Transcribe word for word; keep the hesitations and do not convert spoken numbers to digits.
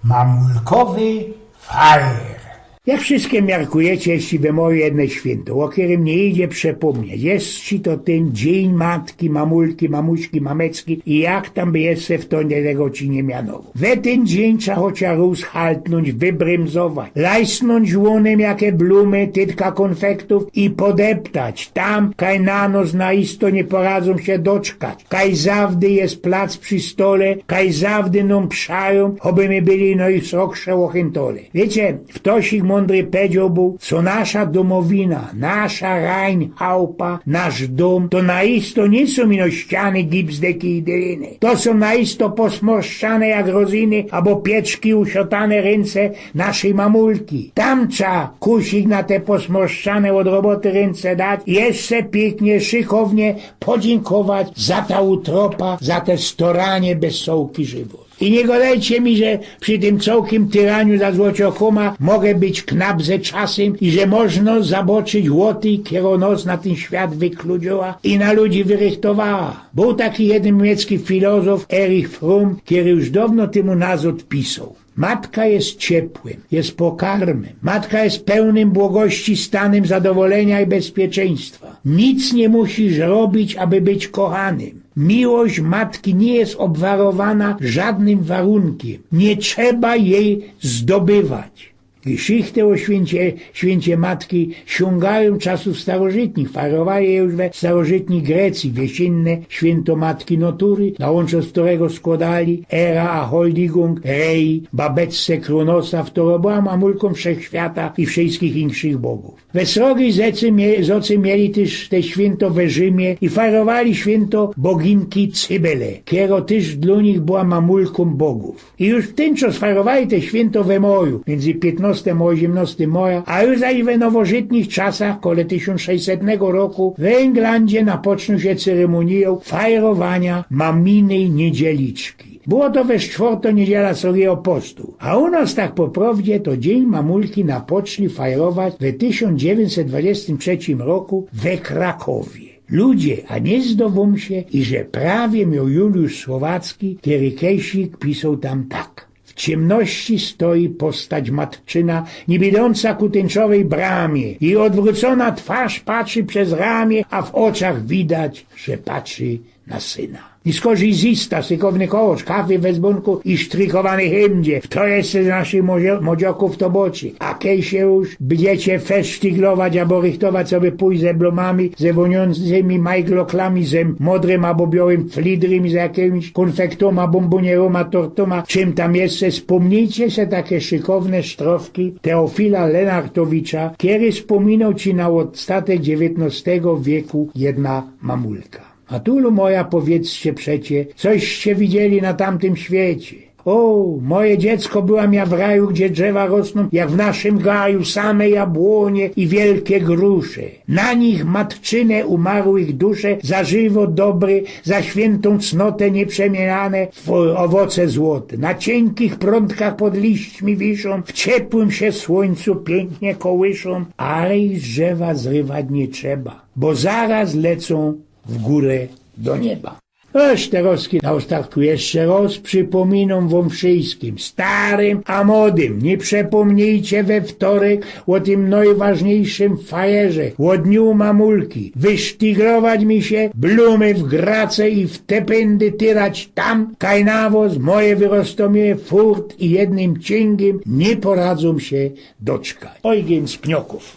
Mamulkowy fajer. Jak wszyjske miarkujecie, je we moje jedne świynto, ô kerym niy idzie przepōmnieć. Jest ci to tyn Dziyń Matki, Mamulki, Mamuśki, Mamecki i jak tam by jeszcze w to niy tego ci niy mianowoł. We tyn dziyń trza chociŏż rōz haltnōńć, wybrymzować, lajsnōńć łonym jakie blumy, tytka kōnfektōw i podeptać tam, kaj na nos na isto niy poradzōm sie doczkać. Kaj zawdy jest plac przi stole, kaj zawdy nōm przajōm, choby my byli nojsrogsze ô chyntole. Wiycie, ftoś mōndry pedzioł bōł, co nasza dōmowina, nasza rajn, chałpa, nasz dōm, to na isto niy sōm ino ściany, gips, deki i dyliny. To sōm na isto posmorszczane jak roziny, abo pieczki usiotane rynce naszyj mamulki. Tam trza kusik na te posmorszczane ôd roboty rynce dać i jeszcze piyknie, szykownie podziynkować za ta utropa, za te storanie bez cołki żywot. I niy godejcie mi, że przi tym cołkim tyraniu za złociŏ kōma mogę być knap ze czasym i że możno zaboczyć ôtej, kerŏ nos na tyn świat wykludziła i na ludzi wyrychtowała. Bōł taki jedyn niymiecki filozof Erich Fromm, kery już downo tymu nazŏd pisoł: Matka jest ciepłym, jest pokarmym. Matka jest pełnym błogości stanym zadowolenia i bezpieczeństwa. Nic niy musisz robić, aby być kochanym. Miłość matki niy jest obwarowana żadnym warunkiem. Niy trzeba jej zdobywać. Geschichte ô świyncie, świyncie matki siōngajōm czasōw starożytnich. Fajrowali je już we starożytnij Grecyji, wiesynne świynto Matki Natury, na łōncze z kerego skłŏdali Hera a Huldigōng, Rhei, babeczce Kronosa, ftora była mamulkōm wszechświata i wszyjskich inkszych bogōw. We srogiej zŏcy mie-, zŏcy mieli tyż te świynto we Rzimie i fajrowali świynto boginki Cybele, kerŏ tyż dlō nich była mamulkōm bogōw. I już w tyn czas fajrowali te świynto we moju, miyndzy piytnostego a ôziymnostego moja, a już zaś we nowożytnich czasach, kole tysiōnc sześćsetnego roku, we Englandzie napoczniōł sie ceremonijōm fajrowania Mamiynyj Niedzieliczki. Było to we sztwŏrtõ niydziela Srogigo Postu, a u nos tak po prŏwdzie to Dziyń Mamulki napoczli fajrować we tysiōnc dziewiyńćset dwudziestym trzecim roku we Krakowie. Ludzie, a niy zdŏwōm sie, iże prawie mioł Juliusz Słowacki, kery kejsik pisoł tam tak: W ciymności stoi postać matczyna, niy bydōnca ku tyńczowyj bramie. Jej ôdwrōcōna twarz patrzi bez ramię, a w ôczach widać, że patrzi na syna. I skorzij zista, sykowny kołŏsz, kafy we zbōnku i sztrykowanyj hymdzie, fto jeszcze z naszyj modzio-, modziokōw to boczy. A kej sie już bydziecie fesztyglować abo rychtować, coby pōjś ze blōmami, ze wōniōnymi majgloklami, ze modrym abo biołym flidrym i ze jakimiś kōnfektōma, bōmbōnierōma, tortōma, czym tam jeszcze, spōmnijcie se take szykowne sztrofki Teofila Lenartowicza, kery spōminoł ci na ôstatek dziewiytnostego wieku jedna mamulka. Matulo moja, powiydzcie przecie, coście widzieli na tamtym świecie? Ô, moje dziecko, byłam ja w raju, gdzie drzewa rosnōm jak w naszym gaju, same jabłonie i wielkie grusze. Na nich matczyne umarłych dusze za żywot dobry, za świyntōm cnotę nieprzemieniane w owoce złote. Na ciynkich prōntkach pod liśćmi wiszōm, w ciepłym sie słōńcu piyknie kołyszōm, ale ich z drzewa zrywać niy trzeba, bo zaroz lecōm w gōrę do nieba. Ôż terŏzki na ôstatku jeszcze rŏz przipōminōm wōm wszyjskim, starym a modym, niy przepōmnijcie we wtorek ô tym nojważniyjszym fajerze, ô dniu mamulki, wysztyglować mi sie, blōmy w grace i w te pyndy tyrać tam, kaj nawŏs moje wyrostōmie furt i jednym ciyngiym niy poradzōm sie doczkać. Ojgyn z Pniokōw.